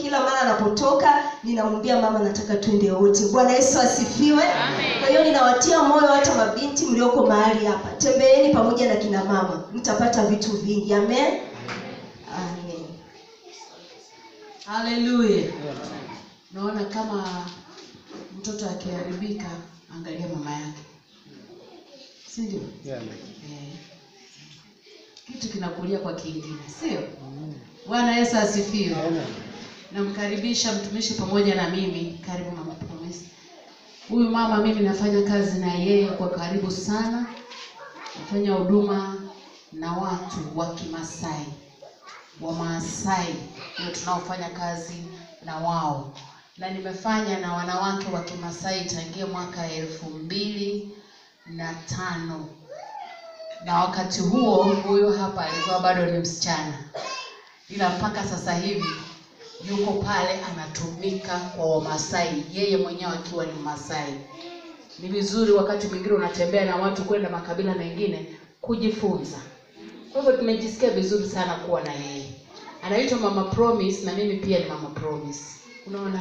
Kila mara anapotoka ninamwambia mama, nataka twende wote. Bwana Yesu asifiwe. Kwa hiyo ninawatia moyo hata mabinti mlioko mahali hapa, tembeeni pamoja na kina mama, mtapata vitu vingi. Amen. Amen. Haleluya. Naona kama mtoto akiharibika, angalia mama yake, si ndio? Yeah. Kitu kinakulia kwa kingine, sio? Bwana Yesu asifiwe. Namkaribisha mtumishi pamoja na mimi. Karibu Mama Promise. Huyu mama mimi nafanya kazi na yeye kwa karibu sana. Nafanya huduma na watu wa Kimasai, wa Maasai ndio tunaofanya kazi na wao, na nimefanya na wanawake wa Kimasai tangia mwaka 2005, na wakati huo huyu hapa alikuwa bado ni msichana, ila mpaka sasa hivi yuko pale anatumika kwa Wamasai, yeye mwenyewe akiwa ni Masai. Ni vizuri wakati mwingine unatembea na watu kwenda makabila mengine kujifunza. Kwa hivyo tumejisikia vizuri sana kuwa na yeye. Anaitwa Mama Promise na mimi pia ni Mama Promise. Unaona?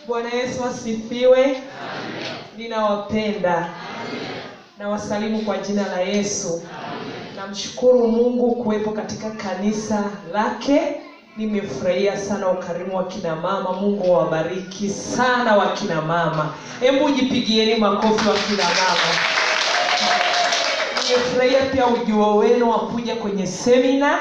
Bwana Yesu asifiwe. Amen. Ninawapenda. Amen. Nawasalimu kwa jina la Yesu. Amen. Namshukuru Mungu kuwepo katika kanisa lake. Nimefurahia sana ukarimu wa kina mama. Mungu awabariki sana wa kina mama. Hebu jipigieni makofi wa kina mama. Nimefurahia pia ujio wenu wa kuja kwenye semina.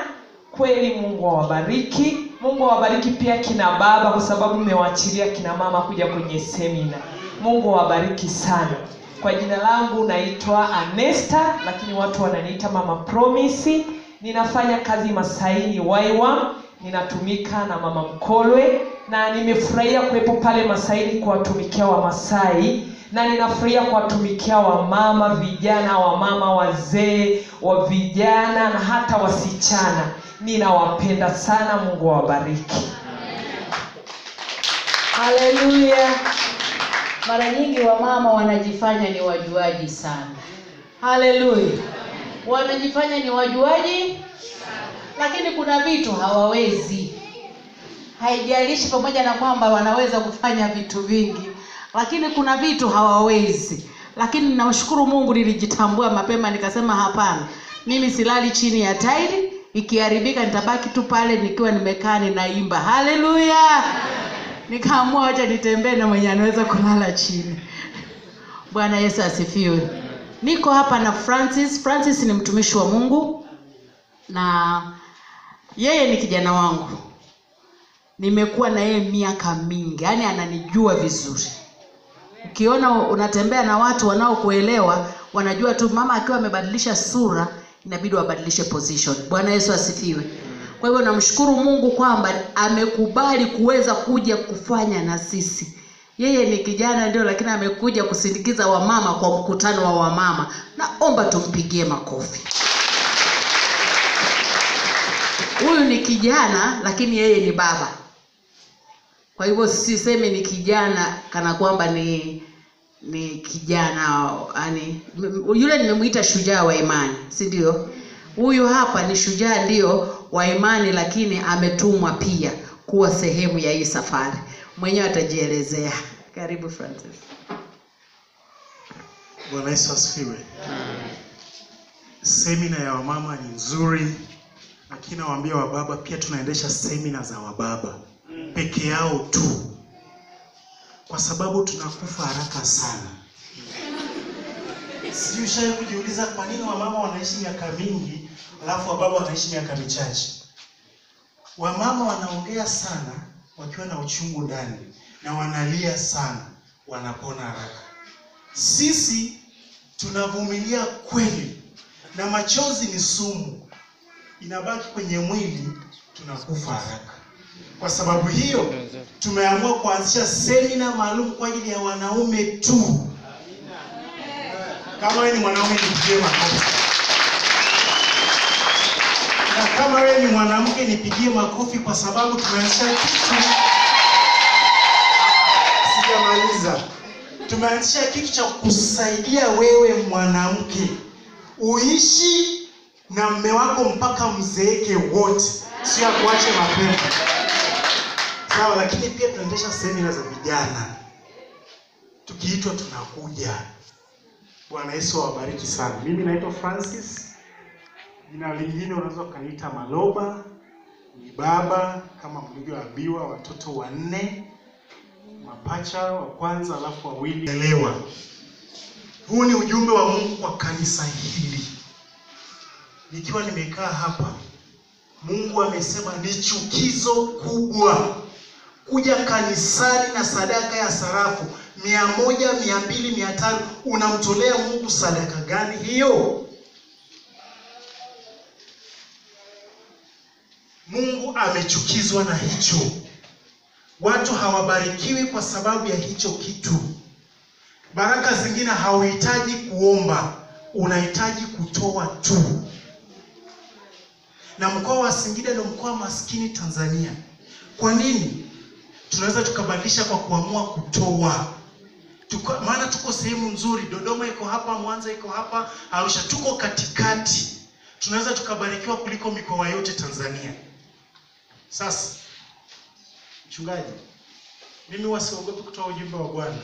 Kweli Mungu awabariki. Mungu awabariki pia kina baba, kwa sababu mmewaachilia kina mama kuja kwenye semina. Mungu awabariki sana. Kwa jina langu naitwa Anesta, lakini watu wananiita Mama Promise. Ninafanya kazi Masaini Waiwa, ninatumika na Mama Mkolwe, na nimefurahia kuwepo pale Masaini kuwatumikia wa Masai, na ninafurahia kuwatumikia wa mama, vijana, wa mama, wazee, wa vijana na hata wasichana. Ninawapenda sana. Mungu awabariki. Haleluya. Mara nyingi wamama wanajifanya ni wajuaji sana. Haleluya. Wanajifanya ni wajuaji, lakini kuna vitu hawawezi. Haijalishi pamoja na kwamba wanaweza kufanya vitu vingi, lakini kuna vitu hawawezi. Lakini namshukuru Mungu nilijitambua mapema, nikasema hapana, mimi silali chini ya tairi, ikiharibika nitabaki tu pale nikiwa nimekaa ninaimba. Haleluya. Nikaamua acha nitembee na mwenye anaweza kulala chini. Bwana Yesu asifiwe. Niko hapa na Francis. Francis ni mtumishi wa Mungu na yeye ni kijana wangu. Nimekuwa na yeye miaka mingi, yaani ananijua vizuri. Ukiona unatembea na watu wanaokuelewa, wanajua tu mama akiwa amebadilisha sura, inabidi wabadilishe position. Bwana Yesu asifiwe. Kwa hivyo namshukuru Mungu kwamba amekubali kuweza kuja kufanya na sisi. Yeye ni kijana ndio, lakini amekuja kusindikiza wamama kwa mkutano wa wamama. Naomba tumpigie makofi. Huyu ni kijana lakini yeye ni baba. Kwa hivyo sisemi ni kijana kana kwamba ni kijana, yani yule nimemuita shujaa wa imani, si ndio? Huyu hapa ni shujaa ndio wa imani, lakini ametumwa pia kuwa sehemu ya hii safari. Mwenyewe atajielezea. Karibu Francis. Bwana Yesu asifiwe. Semina ya wamama ni nzuri, lakini nawaambia wababa pia tunaendesha semina za wababa peke yao tu, kwa sababu tunakufa haraka sana. Sijui ushawahi kujiuliza kwa nini wamama wanaishi miaka mingi alafu wababa wanaishi miaka michache? Wamama wanaongea sana wakiwa na uchungu ndani na wanalia sana, wanapona haraka. Sisi tunavumilia kweli, na machozi ni sumu, inabaki kwenye mwili, tunakufa haraka. Kwa sababu hiyo tumeamua kuanzisha semina maalum kwa ajili ya wanaume tu. Kama wewe ni mwanaume nipigie makofi. Na kama wewe ni mwanamke nipigie makofi, kwa sababu tumeanzisha kitu. Sijamaliza. Tumeanzisha kitu cha kusaidia wewe mwanamke uishi na mme wako mpaka mzeeke wote, sio akuache mapema. Sawa, lakini pia tunaendesha semina za vijana, tukiitwa tunakuja. Bwana Yesu awabariki sana. Mimi naitwa Francis, jina lingine unaweza ukaniita Maloba. Ni baba kama mlivyoambiwa, watoto 4, mapacha wa kwanza alafu 2. Elewa, huu ni ujumbe wa Mungu kwa kanisa hili. Nikiwa nimekaa hapa, Mungu amesema ni chukizo kubwa kuja kanisani na sadaka ya sarafu 100, 200, 500. Unamtolea Mungu sadaka gani hiyo? Mungu amechukizwa na hicho. Watu hawabarikiwi kwa sababu ya hicho kitu. Baraka zingine hauhitaji kuomba, unahitaji kutoa tu. Na mkoa wa Singida ndio mkoa maskini Tanzania. Kwa nini? Tunaweza tukabadilisha kwa kuamua kutoa. Maana tuko sehemu nzuri, Dodoma iko hapa, Mwanza iko hapa, Arusha, tuko katikati. Tunaweza tukabarikiwa kuliko mikoa yote Tanzania. Sasa mchungaji, mimi wasiogopi kutoa ujumbe wa Bwana.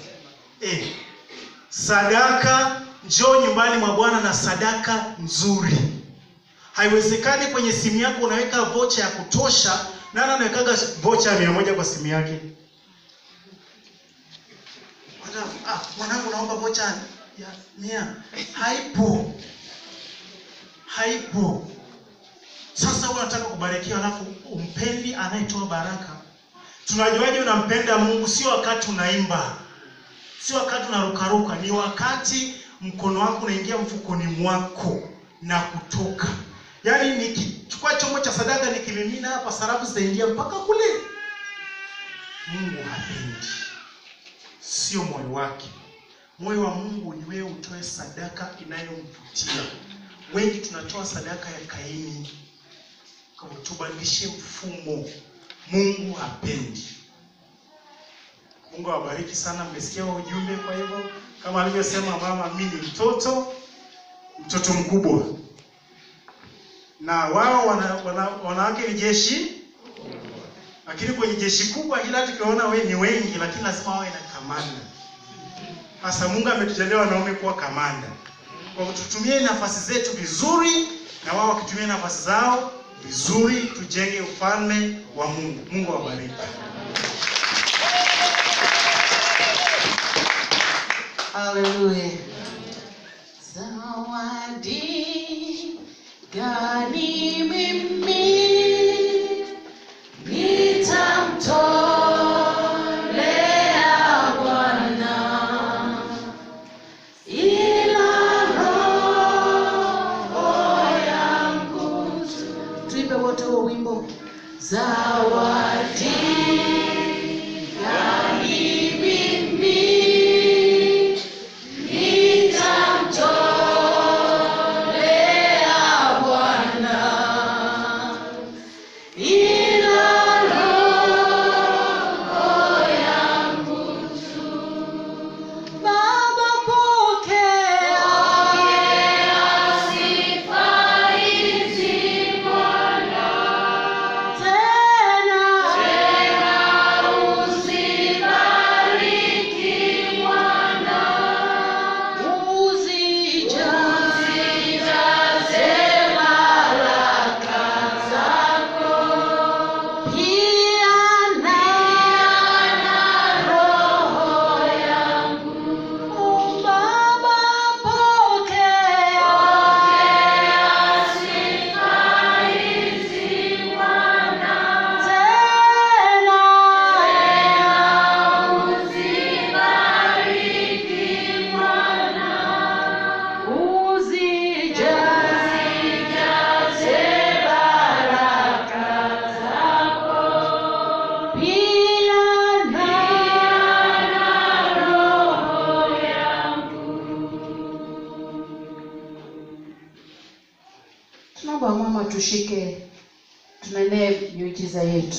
Sadaka, njoo nyumbani mwa Bwana na sadaka nzuri. Haiwezekani kwenye simu yako unaweka vocha ya kutosha. Nani anawekaga vocha ya 100 kwa simu yake? Mwanangu naomba vocha ya 100. Haipo. Haipo. Sasa wewe unataka kubarikiwa alafu umpendi anayetoa baraka. Tunajuaje unampenda Mungu? Sio wakati unaimba, sio wakati unarukaruka, ni wakati mkono wako unaingia mfukoni mwako na kutoka. Yaani nikichukua chombo cha sadaka nikimimina hapa, sarafu zitaingia mpaka kule. Mungu hapendi. Sio moyo wake. Moyo wa Mungu ni wewe utoe sadaka inayomvutia. Wengi tunatoa sadaka ya Kaini. Kwa tubadilishe mfumo. Mungu hapendi. Mungu awabariki sana. Mmesikia ujumbe. Kwa hivyo kama alivyosema mama, mimi ni mtoto mkubwa. Na wao wanawake ni jeshi. Lakini kwenye jeshi kubwa ila tukiona we ni wengi, lakini lazima wawe na kamanda. Sasa Mungu ametujalia wanaume kuwa kamanda. Kwa kututumia nafasi zetu vizuri na wao wakitumia nafasi zao vizuri, tujenge ufalme wa Mungu. Mungu awabariki. Hallelujah. Zawadi gani mimi nitamtolea Bwana, ila roho yangu tu. Tuimbe wote huo wimbo. Zawadi gani mimi nitamtolea Bwana, ila roho yangu tu. Baba, pokea sifa hizi Bwana, tena uzibariki Bwana, uzijaze baraka zako, pia na roho yangu. Baba, pokea sifa hizi Bwana, tena uzibariki Bwana, uzijaze baraka zako, pia na roho yangu. Tunaomba mama tushike, tunenee miujiza yetu.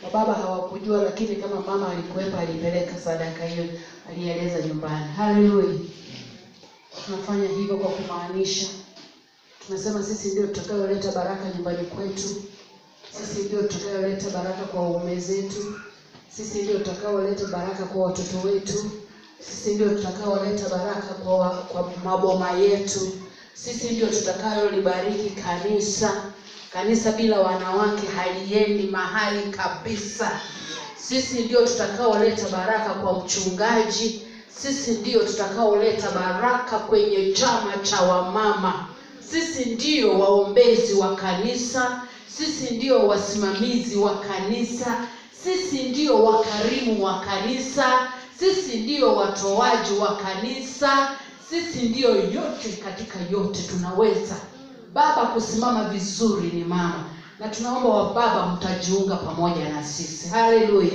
Wababa hawakujua, lakini kama mama alikuwepo, alipeleka sadaka hiyo, alieleza nyumbani. Haleluya. Tunafanya hivyo kwa kumaanisha Tunasema sisi ndio tutakayoleta baraka nyumbani kwetu, sisi ndio tutakayoleta baraka kwa waume zetu, sisi ndio tutakaoleta baraka kwa watoto wetu, sisi ndio tutakaoleta baraka kwa maboma yetu, sisi ndio tutakayolibariki kanisa. Kanisa bila wanawake haliendi mahali kabisa. Sisi ndio tutakaoleta baraka kwa mchungaji, sisi ndio tutakaoleta baraka kwenye chama cha wamama, sisi ndio waombezi wa kanisa, sisi ndio wasimamizi wa kanisa, sisi ndio wakarimu wa kanisa, sisi ndio watoaji wa kanisa, sisi ndio yote katika yote tunaweza. Baba kusimama vizuri ni mama, na tunaomba wa baba mtajiunga pamoja na sisi. Haleluya.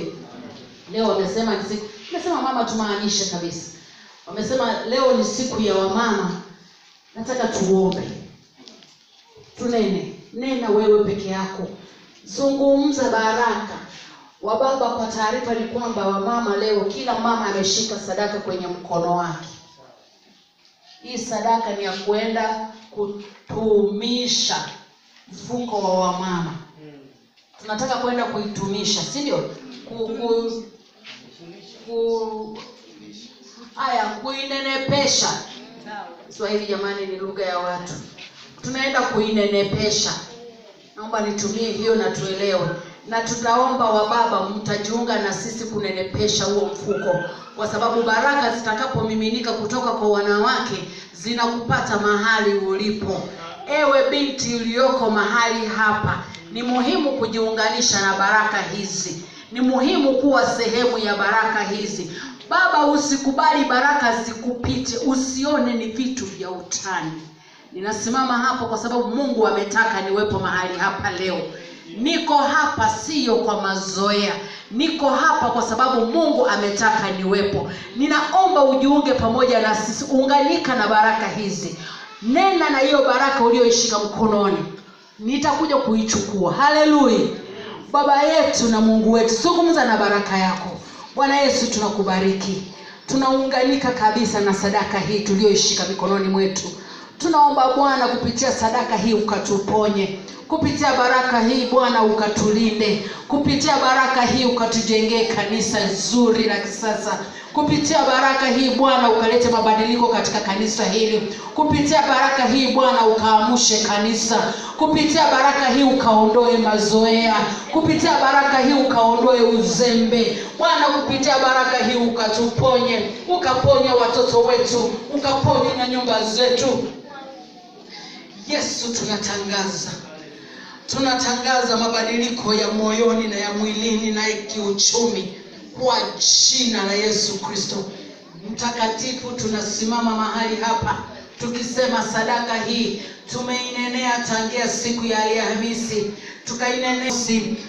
Leo wamesema ni siku, nimesema mama tumaanishe kabisa. Wamesema leo ni siku ya wamama. Nataka tuombe. Tunene, nena wewe peke yako. Zungumza baraka. Wababa, kwa taarifa ni kwamba wamama leo kila mama ameshika sadaka kwenye mkono wake. Hii sadaka ni ya kuenda kutumisha mfuko wa wamama. Tunataka kwenda kuitumisha, si ndio? Kuinenepesha. Kiswahili jamani ni lugha ya watu. Tunaenda kuinenepesha. Naomba nitumie hiyo na tuelewe. Na tutaomba wababa mtajiunga na sisi kunenepesha huo mfuko, kwa sababu baraka zitakapomiminika kutoka kwa wanawake zinakupata mahali ulipo. Ewe binti uliyoko mahali hapa, ni muhimu kujiunganisha na baraka hizi. Ni muhimu kuwa sehemu ya baraka hizi. Baba, usikubali baraka zikupite, usione ni vitu vya utani. Ninasimama hapo kwa sababu Mungu ametaka niwepo mahali hapa leo. Niko hapa sio kwa mazoea. Niko hapa kwa sababu Mungu ametaka niwepo. Ninaomba ujiunge pamoja na sisi, unganika na baraka hizi. Nena na hiyo baraka uliyoishika mkononi. Nitakuja kuichukua. Haleluya. Baba yetu na Mungu wetu, zungumza na baraka yako. Bwana Yesu, tunakubariki. Tunaunganika kabisa na sadaka hii tuliyoishika mikononi mwetu. Tunaomba Bwana kupitia sadaka hii ukatuponye. Kupitia baraka hii Bwana ukatulinde. Kupitia baraka hii ukatujengee kanisa zuri la kisasa. Kupitia baraka hii Bwana ukalete mabadiliko katika kanisa hili. Kupitia baraka hii Bwana ukaamushe kanisa. Kupitia baraka hii ukaondoe mazoea. Kupitia baraka hii ukaondoe uzembe. Bwana, kupitia baraka hii ukatuponye, ukaponye watoto wetu, ukaponye na nyumba zetu. Yesu, tunatangaza mabadiliko ya moyoni na ya mwilini na ya kiuchumi kwa jina la Yesu Kristo Mtakatifu. Tunasimama mahali hapa tukisema sadaka hii tumeinenea tangia siku ya Alhamisi, tukainenea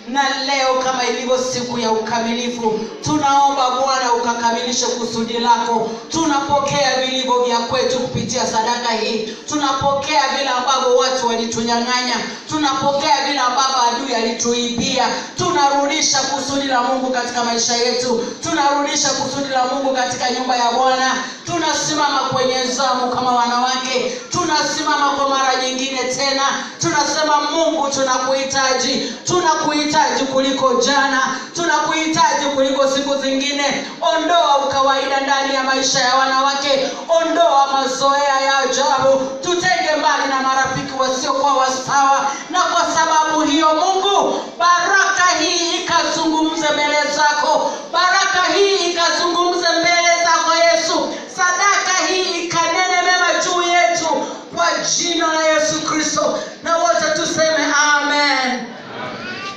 na leo kama ilivyo siku ya ukamilifu, tunaomba Bwana ukakamilishe kusudi lako. Tunapokea vilivyo vya kwetu kupitia sadaka hii. Tunapokea vile ambavyo watu walitunyang'anya, tunapokea vile ambavyo adui alituibia. Tunarudisha kusudi la Mungu katika maisha yetu, tunarudisha kusudi la Mungu katika nyumba ya Bwana. Tunasimama kwenye zamu kama wanawake, tunasimama kwa mara nyingine tena, tunasema Mungu tunakuhitaji, tunakuhitaji kuliko jana, tunakuhitaji kuliko siku zingine. Ondoa ukawaida ndani ya maisha ya wanawake, ondoa mazoea ya ajabu, tutenge mbali na marafiki wasiokuwa wasawa. Na kwa sababu hiyo Mungu, baraka hii ikazungumze mbele zako, baraka hii ikazungumze mbele zako Yesu, sadaka hii ikanene mema juu yetu kwa jina la Yesu Kristo. Na wote tuseme amen.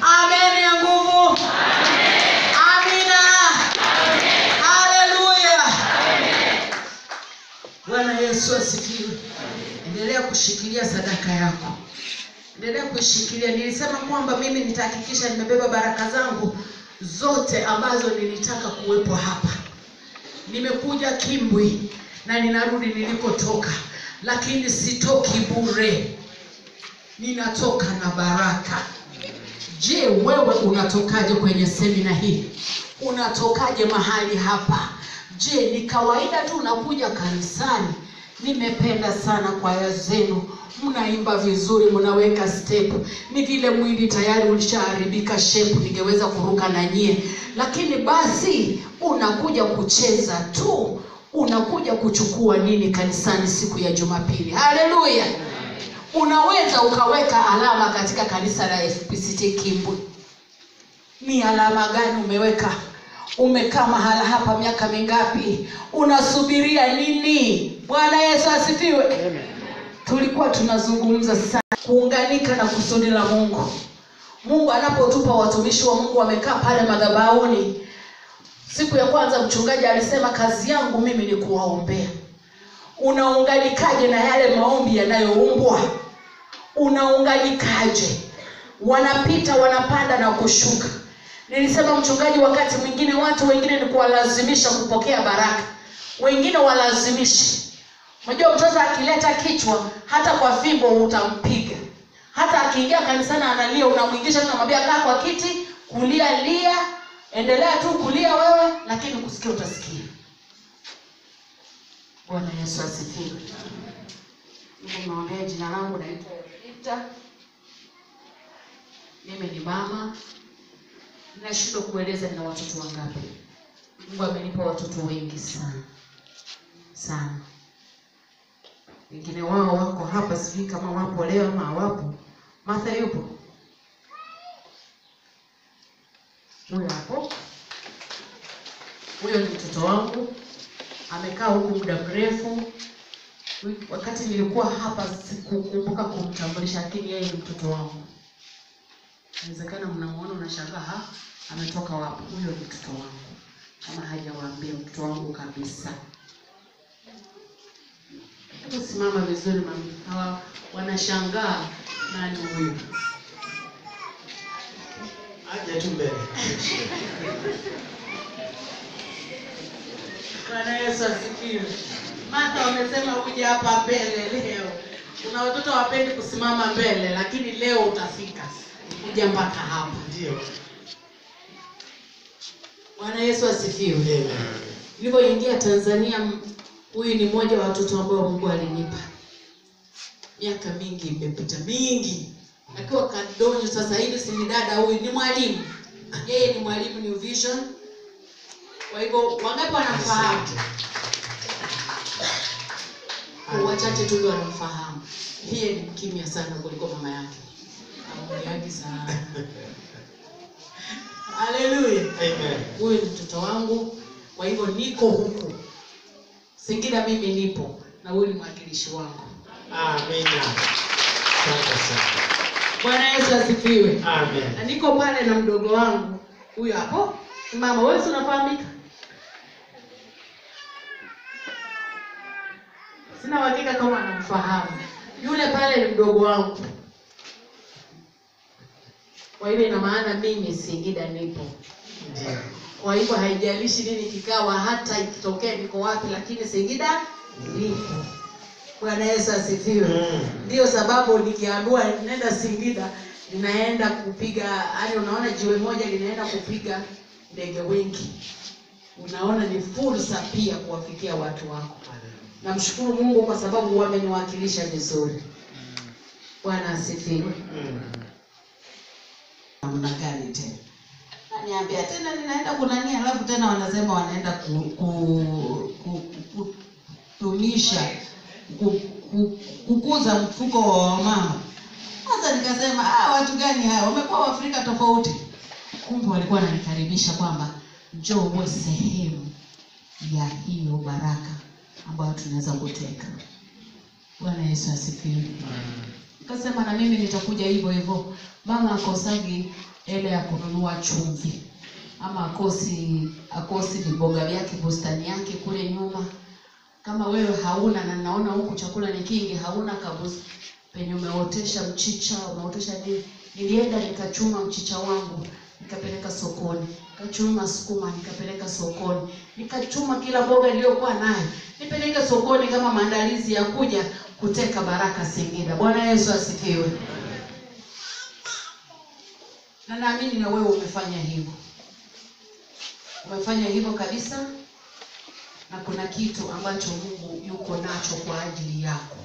Amen ya nguvu. Amen. Amina. Amen. Haleluya. Bwana Yesu asifiwe. Endelea kushikilia sadaka yako. Endelea kuishikilia. Nilisema kwamba mimi nitahakikisha nimebeba baraka zangu zote ambazo nilitaka kuwepo hapa. Nimekuja Kimbwi na ninarudi nilikotoka, lakini sitoki bure. Ninatoka na baraka. Je, wewe unatokaje kwenye semina hii? Unatokaje mahali hapa? Je, ni kawaida tu unakuja kanisani? Nimependa sana kwaya zenu, mnaimba vizuri, mnaweka step. Ni vile mwili tayari ulishaharibika shape, ningeweza kuruka na nyie, lakini basi unakuja kucheza tu, unakuja kuchukua nini kanisani siku ya Jumapili? Haleluya! Unaweza ukaweka alama katika kanisa la FPCT Kimbwe. Ni alama gani umeweka? Umekaa mahala hapa miaka mingapi? Unasubiria nini? Bwana Yesu asifiwe. Amen. Tulikuwa tunazungumza sana kuunganika na kusudi la Mungu. Mungu anapotupa watumishi wa Mungu wamekaa pale madhabahuni. Siku ya kwanza mchungaji alisema kazi yangu mimi ni kuwaombea. Unaunganikaje na yale maombi yanayoumbwa? Unaunganikaje? Wanapita, wanapanda na kushuka. Nilisema mchungaji, wakati mwingine watu wengine ni kuwalazimisha kupokea baraka, wengine walazimishi. Unajua mtoto akileta kichwa hata kwa fimbo utampiga. Hata akiingia kanisani analia, unamuingisha, unamwambia kaa kwa kiti, kulia lia, endelea tu kulia wewe, lakini kusikia utasikia. Bwana Yesu asifiwe. Mimi naongea, jina langu naitwa Rita. Mimi ni mama. Nashindwa kueleza nina watoto wangapi. Mungu amenipa watoto wengi sana sana. Wengine wao wako hapa, sijui kama wapo leo ama hawapo. Martha yupo? Huyo hapo. Huyo ni mtoto wangu. Amekaa huku muda mrefu. Wakati nilikuwa hapa sikukumbuka kumtambulisha, lakini yeye ni mtoto wangu. Inawezekana mnamuona unashangaa, ametoka wapi? Huyo ni mtoto wangu. Kama hajawaambia, mtoto wangu kabisa. Hebu simama vizuri mami. Hawa wanashangaa nani huyu? Aje tu mbele. Bwana Yesu asifiwe. Martha wamesema uje hapa mbele leo. Kuna watoto wapendi kusimama mbele, lakini leo utafika. Kuja mpaka hapa. Ndio. Bwana Yesu asifiwe. Nilipoingia Tanzania, huyu ni mmoja wa watoto ambao Mungu alinipa. Miaka mingi imepita, mingi. Akiwa kadonyo sasa hivi si ni dada huyu, ni mwalimu. Yeye ni mwalimu New Vision. Kwa hivyo wangapi wanamfahamu? Wachache tu ndio wanamfahamu. Yeye ni mkimya sana kuliko mama yake. Haongeagi sana. Haleluya. Amen. Huyu ni mtoto wangu. Kwa hivyo niko huku Singida, mimi nipo na huyu ni mwakilishi wangu. Amina. Asante sana. Bwana Yesu asifiwe. Amen. Na niko pale na mdogo wangu huyu hapo. Mama, wewe unafahamika? Sina uhakika kama anamfahamu. Yule pale ni mdogo wangu. Kwa hiyo ina maana mimi Singida nipo. Ndiyo. Kwa hivyo haijalishi nini kikawa, hata ikitokea niko wapi, lakini Singida nipo. Bwana Yesu asifiwe. Ndio sababu nikiambiwa nenda Singida, ninaenda kupiga, yaani unaona jiwe moja linaenda kupiga ndege wengi. Unaona ni fursa pia kuwafikia watu wako. Namshukuru Mungu kwa sababu wameniwakilisha vizuri. Bwana asifiwe. Namna gani tena? Niambia tena ninaenda kunania, alafu tena wanasema wanaenda kutumisha kukuza mfuko wa wamama. Sasa nikasema watu gani hao? Wamekuwa Waafrika tofauti. Kumbe walikuwa wananikaribisha kwamba njoo uwe sehemu ya hiyo baraka ambayo tunaweza kuteka. Bwana Yesu asifiwe. Nikasema na mimi nitakuja hivyo hivyo. Mama akosagi hela ya kununua chumvi ama akosi viboga vyake bustani yake kule nyuma. Kama wewe hauna, na naona huku chakula ni kingi, hauna kabisa penye umeotesha mchicha, umeotesha nini. Nilienda nikachuma mchicha wangu nikapeleka sokoni, nikachuma sukuma nikapeleka sokoni, nikachuma kila mboga niliyokuwa nayo nipeleke sokoni kama maandalizi ya kuja kuteka baraka Singida. Bwana Yesu asifiwe. Na naamini na wewe umefanya hivyo. Umefanya hivyo kabisa. na kuna kitu ambacho Mungu yuko nacho kwa ajili yako.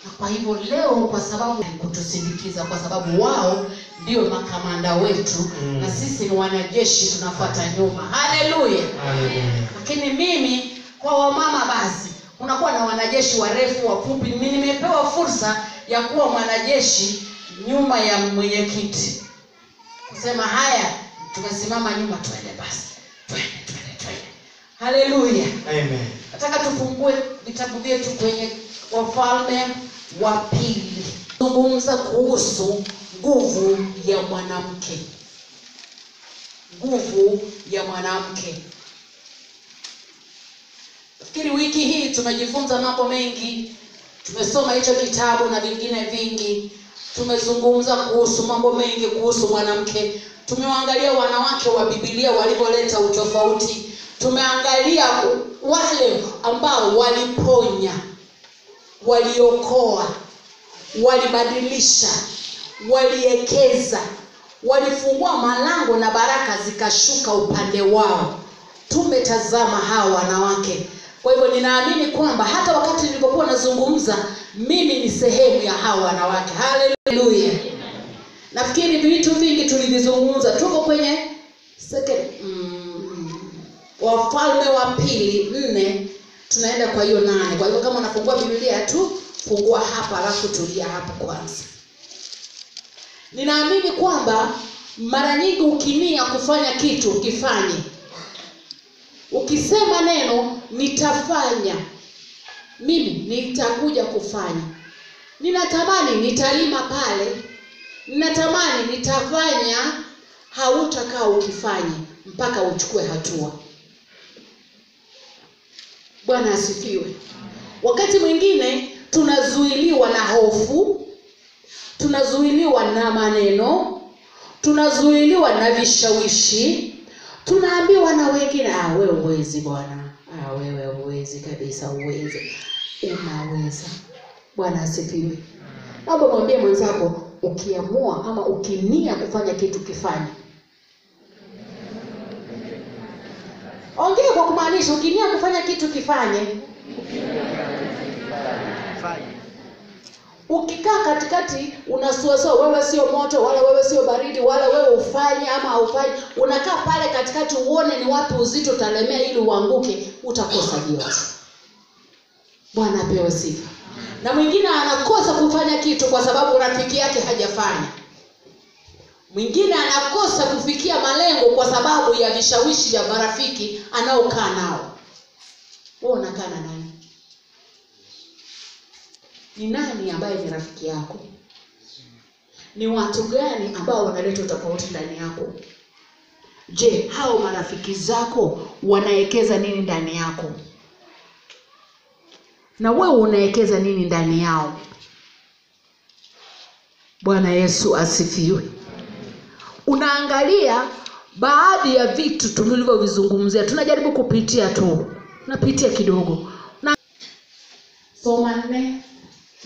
Na kwa hivyo leo, kwa sababu kutusindikiza, kwa sababu wao ndio makamanda wetu, na sisi ni wanajeshi tunafuata nyuma. Haleluya. Lakini mimi kwa wamama basi unakuwa na wanajeshi warefu, wafupi. Mimi nimepewa fursa ya kuwa mwanajeshi nyuma ya mwenyekiti, kusema haya, tumesimama nyuma, twende basi, twende twende twende. Haleluya. Amen. Nataka tufungue vitabu vyetu kwenye Wafalme wa Pili. Zungumza kuhusu nguvu ya mwanamke. Nguvu ya mwanamke. Nafikiri wiki hii tumejifunza mambo mengi. Tumesoma hicho kitabu na vingine vingi. Tumezungumza kuhusu mambo mengi kuhusu mwanamke. Tumewaangalia wanawake wa Biblia walivyoleta utofauti. Tumeangalia wale ambao waliponya, waliokoa, walibadilisha, waliekeza, walifungua malango na baraka zikashuka upande wao. Tumetazama hawa wanawake. Kwa hivyo ninaamini kwamba hata wakati nilipokuwa nazungumza, mimi ni sehemu ya hawa wanawake. Haleluya. Nafikiri vitu vingi tulivizungumza. Tuko kwenye Wafalme wa Pili 4, tunaenda kwa hiyo 8. Kwa hivyo kama unafungua Biblia tu, fungua hapa alafu tulia hapo kwanza. Ninaamini kwamba mara nyingi ukinia kufanya kitu, ukifanye. Ukisema neno nitafanya, mimi nitakuja kufanya. Ninatamani nitalima pale, ninatamani nitafanya, hautakaa ukifanye mpaka uchukue hatua. Bwana asifiwe. Wakati mwingine tunazuiliwa na hofu, tunazuiliwa na maneno, tunazuiliwa na vishawishi, tunaambiwa na wengine, wewe huwezi bwana, wewe huwezi kabisa, huwezi. Unaweza. Bwana asifiwe. Naomba mwambie mwenzako, ukiamua ama ukinia kufanya kitu kifanye. Ongea kwa kumaanisha, ukinia kufanya kitu kifanye. Ukikaa katikati unasuasua, wewe sio moto wala wewe sio baridi, wala wewe ufanye ama haufanye. Unakaa pale katikati uone ni wapi uzito utalemea ili uanguke, utakosa vyote. Bwana apewe sifa. Na mwingine anakosa kufanya kitu kwa sababu rafiki yake hajafanya. Mwingine anakosa kufikia malengo kwa sababu ya vishawishi vya marafiki anaokaa nao. Wewe unakaa na nani? Ni nani ambaye ni rafiki yako? Ni watu gani ambao wanaleta tofauti ndani yako? Je, hao marafiki zako wanaekeza nini ndani yako? Na wewe unaekeza nini ndani yao? Bwana Yesu asifiwe. Unaangalia baadhi ya vitu tulivyovizungumzia, tunajaribu kupitia tu, tunapitia kidogo. Na soma 4,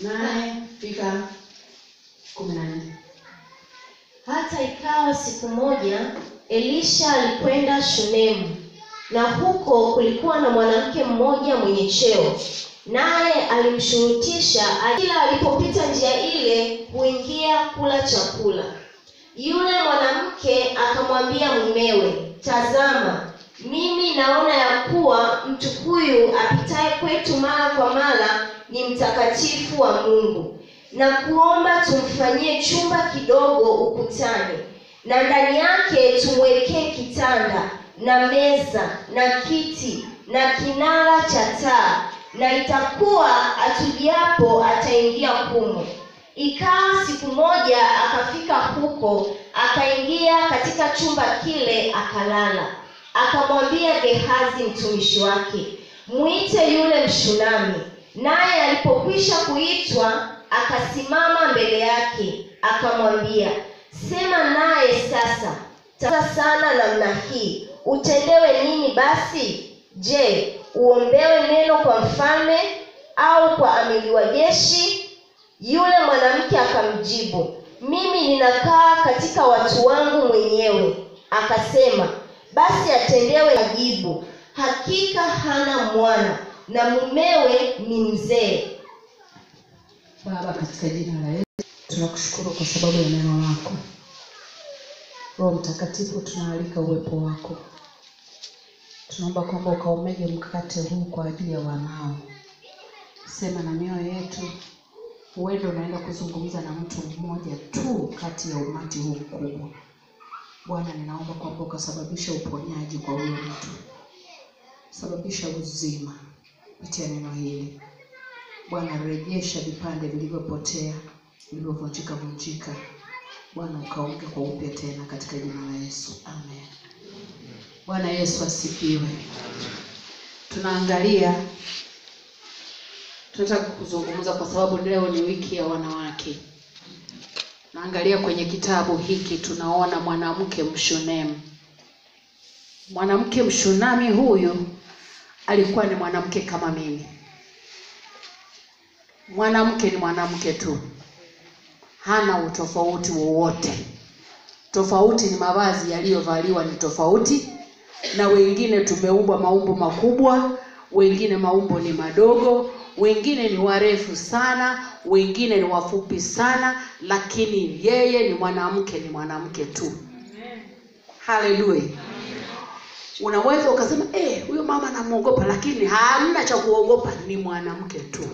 8 fika 14. Hata ikawa siku moja Elisha alikwenda Shunemu, na huko kulikuwa na mwanamke mmoja mwenye cheo, naye alimshurutisha kila alipopita njia ile huingia kula chakula. Yule mwanamke akamwambia mumewe, tazama, mimi naona ya kuwa mtu huyu apitaye kwetu mara kwa mara ni mtakatifu wa Mungu, na kuomba tumfanyie chumba kidogo ukutani, na ndani yake tumwekee kitanda na meza na kiti na kinara cha taa, na itakuwa atujiapo ataingia humo. Ikawa siku moja akafika huko, akaingia katika chumba kile akalala. Akamwambia Gehazi mtumishi wake, muite yule Mshunami. Naye alipokwisha kuitwa akasimama mbele yake, akamwambia, sema naye sasa, tasa sana namna hii, utendewe nini basi? Je, uombewe neno kwa mfalme au kwa amiri wa jeshi? Yule mwanamke akamjibu, mimi ninakaa katika watu wangu mwenyewe. Akasema, basi atendewe ajibu. Hakika hana mwana na mumewe ni mzee. Baba, katika jina la Yesu tunakushukuru kwa sababu ya neno lako. Roho Mtakatifu, tunaalika uwepo wako. Tunaomba kwamba ukaumege mkate huu kwa ajili ya wanao. Sema na mioyo yetu. Huenda unaenda kuzungumza na mtu mmoja tu kati ya umati huu mkubwa. Bwana, ninaomba kwamba ukasababisha uponyaji kwa huyo mtu. Sababisha uzima kupitia neno hili. Bwana, rejesha vipande vilivyopotea, vilivyovunjika vunjika. Bwana, ukaunge kwa upya tena katika jina la Yesu. Amen. Bwana Yesu asifiwe. Tunaangalia, tunataka kuzungumza kwa sababu leo ni wiki ya wanawake. Naangalia kwenye kitabu hiki tunaona mwanamke Mshunemi. Mwanamke Mshunami huyu alikuwa ni mwanamke kama mimi. Mwanamke ni mwanamke tu, hana utofauti wowote. Tofauti ni mavazi yaliyovaliwa ni tofauti, na wengine tumeumbwa maumbo makubwa, wengine maumbo ni madogo, wengine ni warefu sana, wengine ni wafupi sana, lakini yeye ni mwanamke, ni mwanamke tu. Haleluya. Unaweza ukasema huyo mama namuogopa, lakini hamna cha kuogopa, ni mwanamke tu.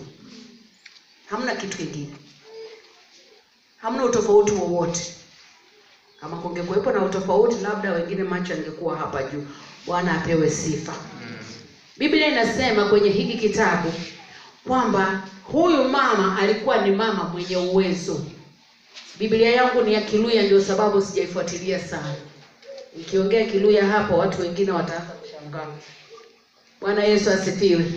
Hamna kitu kingine. Hamna utofauti wowote. Kama kungekuwepo na utofauti, labda wengine macho yangekuwa hapa juu. Bwana apewe sifa. Biblia inasema kwenye hiki kitabu kwamba huyu mama alikuwa ni mama mwenye uwezo. Biblia yangu ni ya Kiluya, ndio sababu sijaifuatilia sana. Nikiongea Kiluya hapo watu wengine wataanza kushangaa. Bwana Yesu asifiwe.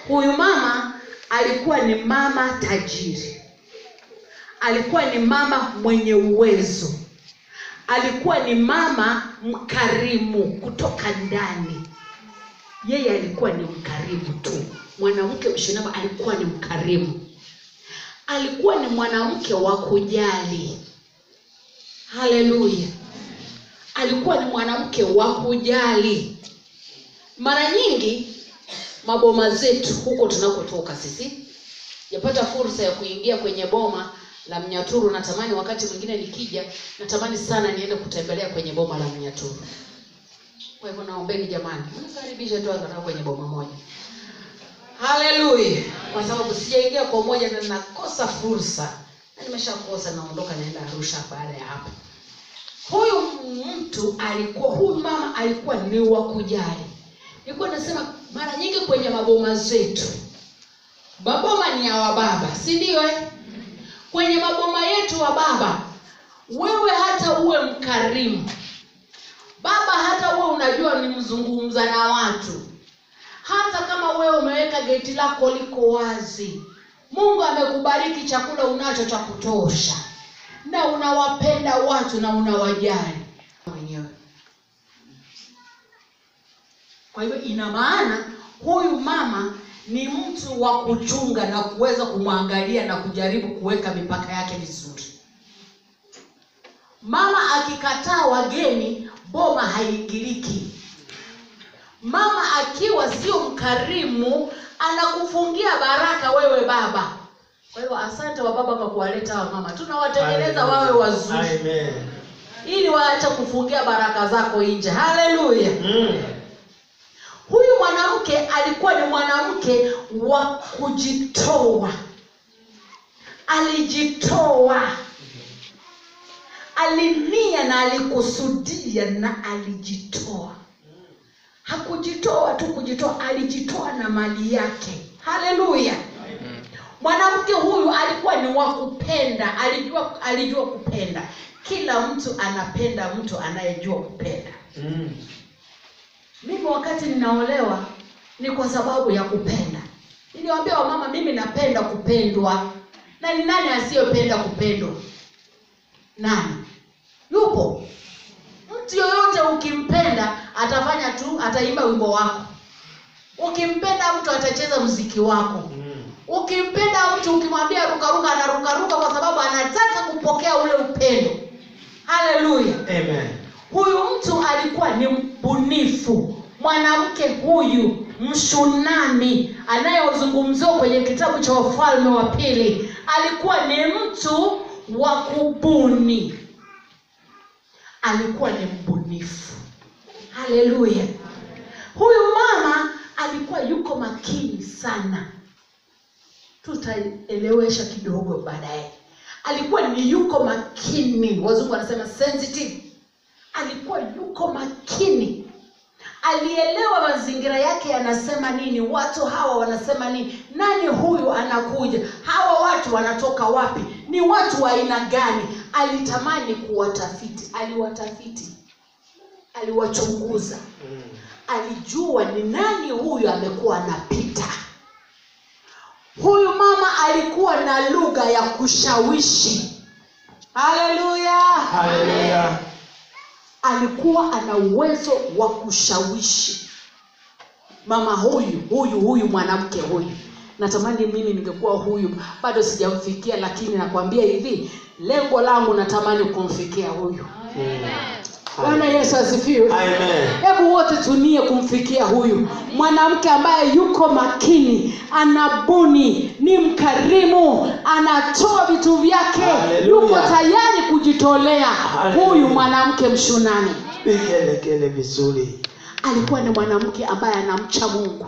Huyu mama alikuwa ni mama tajiri. Alikuwa ni mama mwenye uwezo. Alikuwa ni mama mkarimu kutoka ndani. Yeye alikuwa ni mkarimu tu. Mwanamke Mshunami alikuwa ni mkarimu. Alikuwa ni mwanamke wa kujali. Haleluya. Alikuwa ni mwanamke wa kujali. Mara nyingi maboma zetu huko tunakotoka sisi, yapata fursa ya kuingia kwenye boma la Mnyaturu. Natamani wakati mwingine nikija, natamani sana niende kutembelea kwenye boma la Mnyaturu. Kwa hivyo naombeni jamani, mnikaribishe tu angalau kwenye boma moja. Haleluya. Kwa sababu sijaingia kwa moja na nakosa fursa. Na nimeshakosa, naondoka naenda Arusha baada ya hapo. Huyu mtu alikuwa, huyu mama alikuwa ni wa kujali. Nilikuwa nasema mara nyingi kwenye maboma zetu, maboma ni ya wababa, si ndio? Kwenye maboma yetu wa baba, wewe hata uwe mkarimu, baba hata uwe unajua ni mzungumza na watu, hata kama wewe umeweka geti lako liko wazi, Mungu amekubariki, chakula unacho cha kutosha, na unawapenda watu na unawajali mwenyewe. Kwa hivyo ina maana huyu mama ni mtu wa kuchunga na kuweza kumwangalia na kujaribu kuweka mipaka yake vizuri. Mama akikataa wageni, boma haiingiliki. Mama akiwa sio mkarimu, anakufungia baraka wewe baba. Kwa hiyo asante wa baba kwa kuwaleta wa mama. Tunawatengeneza wawe wazuri. Amen. Ili waache kufungia baraka zako nje. Haleluya. Huyu mwanamke alikuwa ni mwanamke wa kujitoa. Alijitoa. Alinia na alikusudia na alijitoa. Hakujitoa tu kujitoa, alijitoa na mali yake. Haleluya. Mwanamke huyu alikuwa ni wa kupenda, alijua kupenda. Kila mtu anapenda mtu anayejua kupenda. Mimi wakati ninaolewa ni kwa sababu ya kupenda. Niliwaambia wamama mimi napenda kupendwa. Na ni nani asiyependa kupendwa? Nani? Yupo? Mtu yoyote ukimpenda atafanya tu, ataimba wimbo wako. Ukimpenda mtu atacheza muziki wako. Ukimpenda mtu ukimwambia ruka ruka anaruka ruka kwa sababu anataka kupokea ule upendo. Haleluya. Amen. Huyu mtu alikuwa ni mbunifu. Mwanamke huyu Mshunami anayezungumziwa kwenye kitabu cha Wafalme wa Pili alikuwa ni mtu wa kubuni. Alikuwa ni mbunifu. Haleluya. Huyu mama alikuwa yuko makini sana. Tutaelewesha kidogo baadaye. Alikuwa ni yuko makini, wazungu wanasema sensitive. Alikuwa yuko makini. Alielewa mazingira yake yanasema nini, watu hawa wanasema nini, nani huyu anakuja, hawa watu wanatoka wapi, ni watu wa aina gani. Alitamani kuwatafiti, aliwatafiti, aliwachunguza. Alijua ni nani huyu amekuwa anapita. Huyu mama alikuwa na lugha ya kushawishi. Haleluya. Haleluya. Alikuwa ana uwezo wa kushawishi. Mama huyu mwanamke huyu. Natamani mimi ningekuwa huyu, bado sijamfikia, lakini nakwambia hivi, lengo langu natamani kumfikia huyu. Bwana Yesu asifiwe. Amen. Hebu wote tunie kumfikia huyu mwanamke ambaye yuko makini, anabuni, ni mkarimu, anatoa vitu vyake, yuko tayari kujitolea. Hallelujah. Huyu mwanamke Mshunami Vigelegele vizuri. alikuwa ni mwanamke ambaye anamcha Mungu,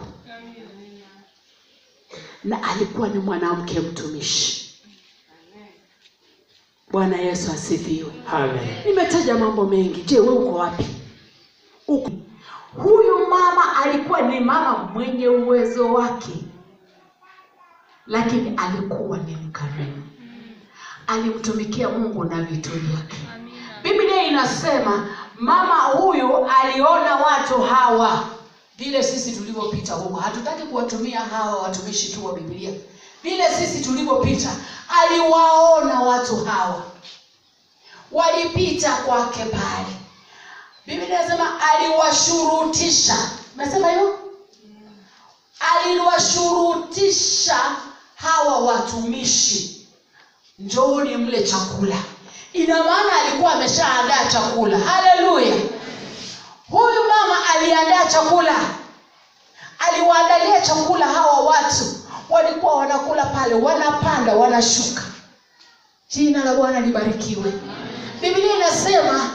na alikuwa ni mwanamke mtumishi. Bwana Yesu asifiwe. Amen. Nimetaja mambo mengi. Je, wewe uko wapi? Huyu mama alikuwa ni mama mwenye uwezo wake, lakini alikuwa ni mkarimu. Alimtumikia Mungu na vitu vyake. Biblia inasema mama huyu aliona watu hawa, vile sisi tulivyopita huko. Hatutaki kuwatumia hawa watumishi tu wa Biblia. Vile sisi tulivyopita, aliwaona watu hawa walipita kwake pale. Biblia inasema aliwashurutisha. Umesema hiyo? Aliwashurutisha hawa watumishi, njooni mle chakula. Ina maana alikuwa ameshaandaa chakula. Haleluya. Huyu mama aliandaa chakula. Aliwaandalia chakula hawa watu. Walikuwa wanakula pale, wanapanda, wanashuka. Jina la Bwana libarikiwe. Biblia inasema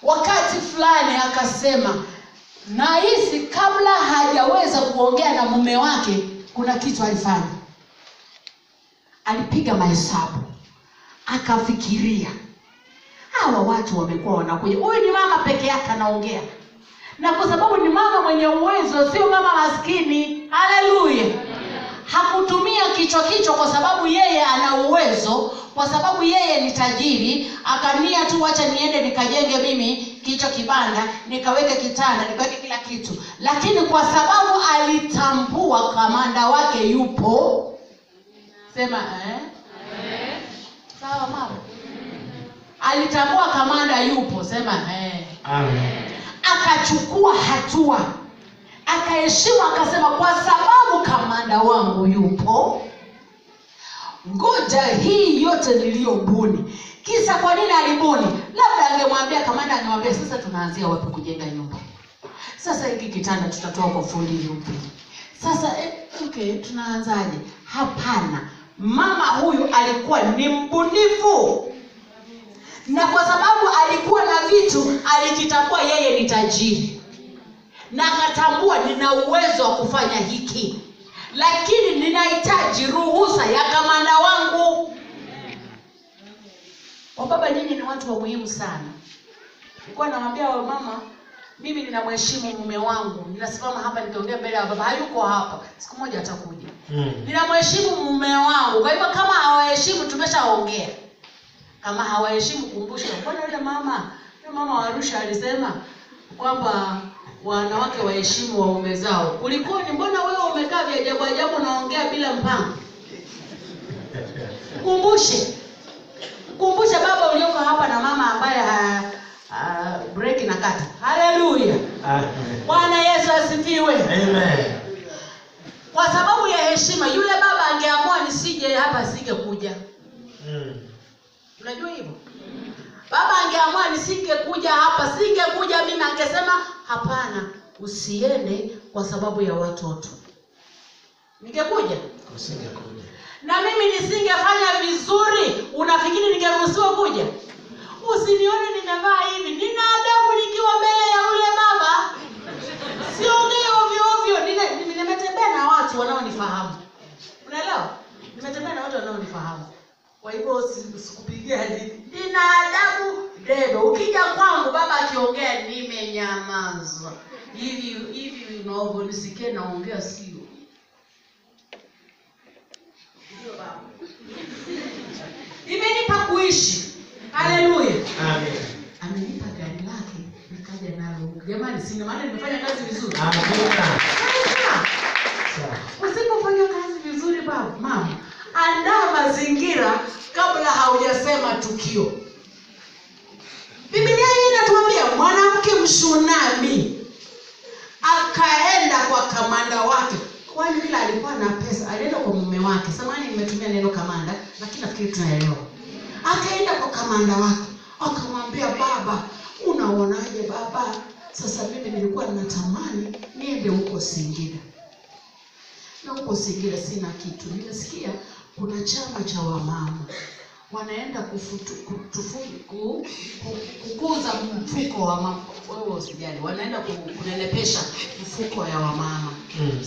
wakati fulani akasema, nahisi kabla hajaweza kuongea na mume wake kuna kitu alifanya. Alipiga mahesabu, akafikiria, hawa watu wamekuwa wanakuja. Huyu ni mama peke yake anaongea, na kwa sababu ni mama mwenye uwezo, sio mama maskini. Haleluya. Hakutumia kichwa kichwa kwa sababu yeye ana uwezo, kwa sababu yeye ni tajiri. Akania tu, wacha niende nikajenge mimi kichwa kibanda, nikaweke kitanda, nikaweke kila kitu. Lakini kwa sababu alitambua kamanda wake yupo. Sema eh? Sawa mama. Alitambua kamanda yupo, sema eh. Amen. Akachukua hatua. Akaheshimu, akasema kwa sababu kamanda wangu yupo, ngoja hii yote niliyobuni. Kisa kwa nini alibuni? Labda angemwambia kamanda, angemwambia sasa tunaanzia wapi kujenga nyumba? Sasa hiki kitanda tutatoa kwa fundi yupi? Sasa okay, tunaanzaje? Hapana. Mama huyu alikuwa ni mbunifu. Na kwa sababu alikuwa na vitu, alijitambua yeye ni tajiri. Na akatambua nina uwezo wa kufanya hiki, lakini ninahitaji ruhusa ya kamanda wangu. Wababa, nyinyi ni watu wa muhimu sana. Nilikuwa nawaambia wamama, mimi ninamheshimu mume wangu. Ninasimama hapa nikiongea mbele ya baba, hayuko hapa, siku moja atakuja. Ninamheshimu mume wangu. Kwa hivyo kama hawaheshimu, tumeshaongea. Kama hawaheshimu, kumbusha. Mbona yule mama wa Arusha alisema kwamba wanawake waheshimu waume zao? Kulikoni? Mbona wewe umekaa vya ajabu ajabu unaongea bila mpango? Kumbushe. Kumbushe baba ulioko hapa na mama ambaye break na kata. Haleluya. Bwana Yesu asifiwe. Amen. Kwa sababu ya heshima, yule baba angeamua nisije hapa, singekuja. Unajua hivyo? Baba angeamua nisingekuja hapa, singekuja mimi, angesema hapana, usiende kwa sababu ya watoto. Ningekuja? Usingekuja. Na mimi nisingefanya vizuri, unafikiri ningeruhusiwa kuja? Usinione nimevaa hivi, nina adabu nikiwa mbele ya ule baba. Siongei ovyo ovyo, nimetembea na watu wanaonifahamu. Unaelewa? Nimetembea na watu wanaonifahamu. Kwa hivyo sikupigia hadithi. Nina adabu debe. Ukija kwangu baba akiongea nimenyamaza. Hivi hivi unavyonisikia naongea sio. Ndio baba. Imenipa kuishi. Haleluya. Amen. Amenipa gari lake nikaja nalo. Jamani, sina maana nimefanya kazi vizuri. Amina. Usipofanya kazi vizuri baba, mama, andaa mazingira kabla haujasema tukio. Biblia hii inatuambia mwanamke Mshunami akaenda kwa kamanda wake. Kwani bila alikuwa na pesa, alienda kwa mume wake. Samahani nimetumia neno kamanda, lakini nafikiri tunaelewa. Akaenda kwa kamanda wake, akamwambia, baba, unaonaje baba? Sasa mimi nilikuwa natamani niende huko Singida. Na huko Singida sina kitu. Nimesikia kuna chama cha wamama wanaenda kukuza mfuko wa mama. Wewe usijali, wanaenda kunenepesha mfuko ya wamama.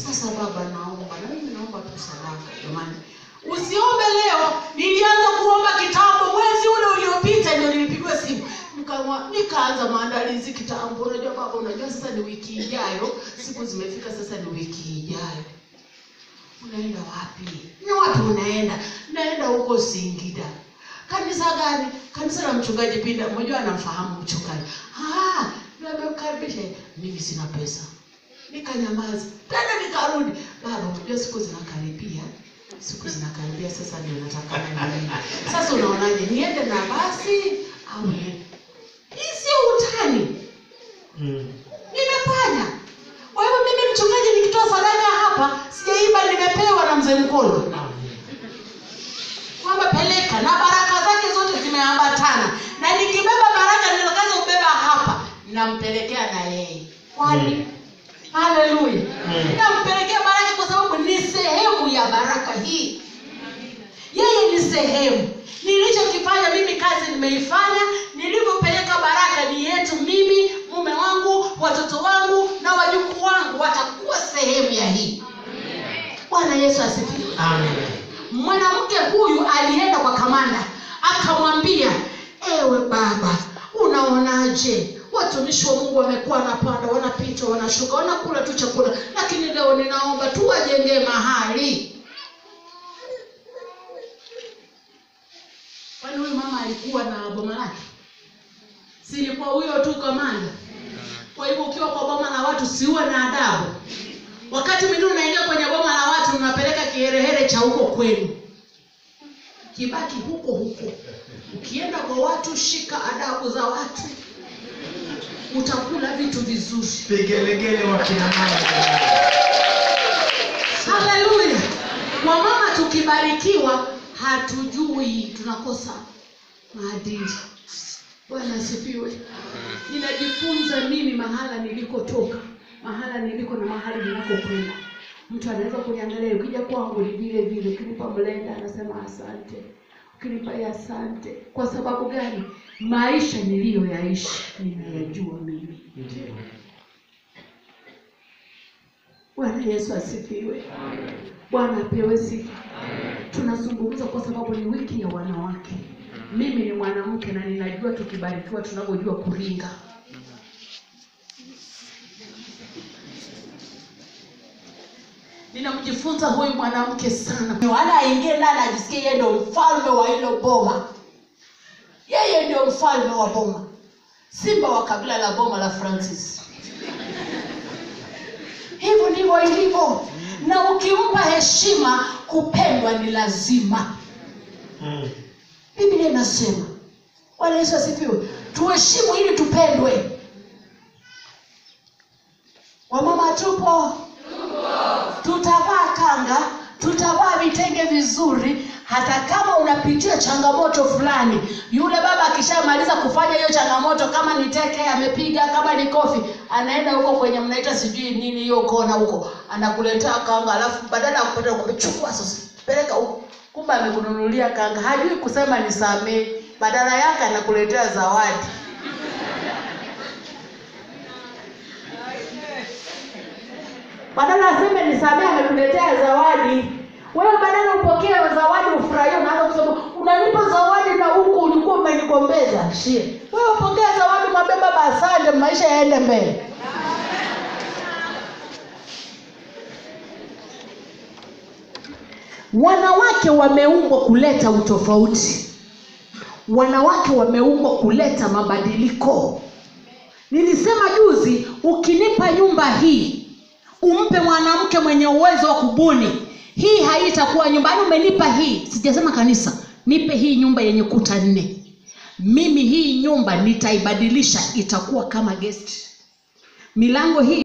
Sasa baba, naomba na mimi naomba tu sadaka jamani. Usiombe leo, nilianza kuomba kitambo, mwezi ule uliopita ndio nilipigwa simu. Nikaanza maandalizi kitambo. Unajua baba, unajua sasa ni wiki ijayo, siku zimefika sasa ni wiki ijayo. Unaenda wapi? Ni wapi unaenda? Naenda huko Singida. Kanisa gani? Kanisa la mchungaji Pinda. Mmoja anamfahamu mchungaji. Ah, nimemkaribisha. Mimi sina pesa. Nikanyamaza. Tena nikarudi. Baba, unajua siku zinakaribia. Siku zinakaribia sasa ndio nataka niende. Sasa unaonaje? Niende na basi au niende? Hii sio utani. Nimefanya. Kwa hivyo mimi mchungaji nikitoa sadaka hapa, sijaiba, nimepewa na mzee Mkolo. Kwamba peleka, na baraka zake zote zimeambatana. Na nikibeba baraka nitakazobeba hapa, nampelekea na yeye. Kwani? Haleluya. Nampelekea baraka kwa sababu ni sehemu ya baraka hii. Yeye ni sehemu. Nilichokifanya mimi kazi nimeifanya, nilipopeleka baraka ni yetu mimi, mume wangu, watoto wangu na wajukuu wangu watakuwa sehemu ya hii. Bwana Yesu asifiwe. Amen. Mwanamke huyu alienda kwa kamanda akamwambia, ewe baba, unaonaje? Watumishi wa Mungu wamekuwa wanapanda, wanapita, wanashuka, wanakula tu chakula, lakini leo ninaomba tuwajengee mahali. Kwani huyu mama alikuwa na boma lake? Si ilikuwa huyo tu kamanda? Kwa hivyo ukiwa kwa boma la watu siuwe na adabu. Wakati mwingine unaingia kwenye boma la watu unapeleka kiherehere cha huko kwenu. Kibaki huko huko. Ukienda kwa watu shika adabu za watu. Utakula vitu vizuri. Vigelegele wa kina mama. Haleluya. Wamama tukibarikiwa hatujui tunakosa maadili. Bwana asifiwe. Ninajifunza mimi mahala nilikotoka, mahala niliko na mahali ninakokwenda. Mtu anaweza kuniangalia, ukija kwangu ni vile vile, ukinipa mlenda anasema asante, ukinipa ya asante. Kwa sababu gani? Maisha niliyoyaishi ninayajua mimi. Bwana Yesu asifiwe. Bwana apewe sifa. Tunazungumza kwa sababu ni wiki ya wanawake. Mimi ni mwanamke na ninajua tukibarikiwa tunavyojua kuringa. Ninamjifunza huyu mwanamke sana. Wala aingie ndani ajisikie yeye ndio mfalme wa hilo boma. Yeye ndio mfalme wa boma. Simba wa kabila la boma la Francis. Hivyo ndivyo ilivyo. Na ukimpa heshima, kupendwa ni lazima. Biblia inasema, Bwana Yesu asifiwe, tuheshimu ili tupendwe. Wamama tupo? Tutavaa kanga, tutavaa vitenge vizuri, Hata kama unapitia changamoto fulani, yule baba akishamaliza kufanya hiyo changamoto, kama ni teke amepiga, kama ni kofi, anaenda huko kwenye mnaita sijui nini hiyo kona huko, anakuletea kanga, alafu badala ya kupata kuchukua sasa peleka huko, kumbe amekununulia kanga, hajui kusema nisamee, badala yake anakuletea zawadi. Badala aseme nisamee, amekuletea zawadi. Wewe badala upokee zawadi ufurahie, unaanza kusema unanipa zawadi na huku ulikuwa umenigombeza. Shie. Wewe upokee zawadi, mwambie baba asante, maisha yaende mbele. Wanawake wameumbwa kuleta utofauti. Wanawake wameumbwa kuleta mabadiliko. Nilisema juzi, ukinipa nyumba hii, umpe mwanamke mwenye uwezo wa kubuni, hii haitakuwa nyumba. Yaani umenipa hii, sijasema kanisa, nipe hii nyumba yenye kuta 4. Mimi hii nyumba nitaibadilisha, itakuwa kama guest. Milango hii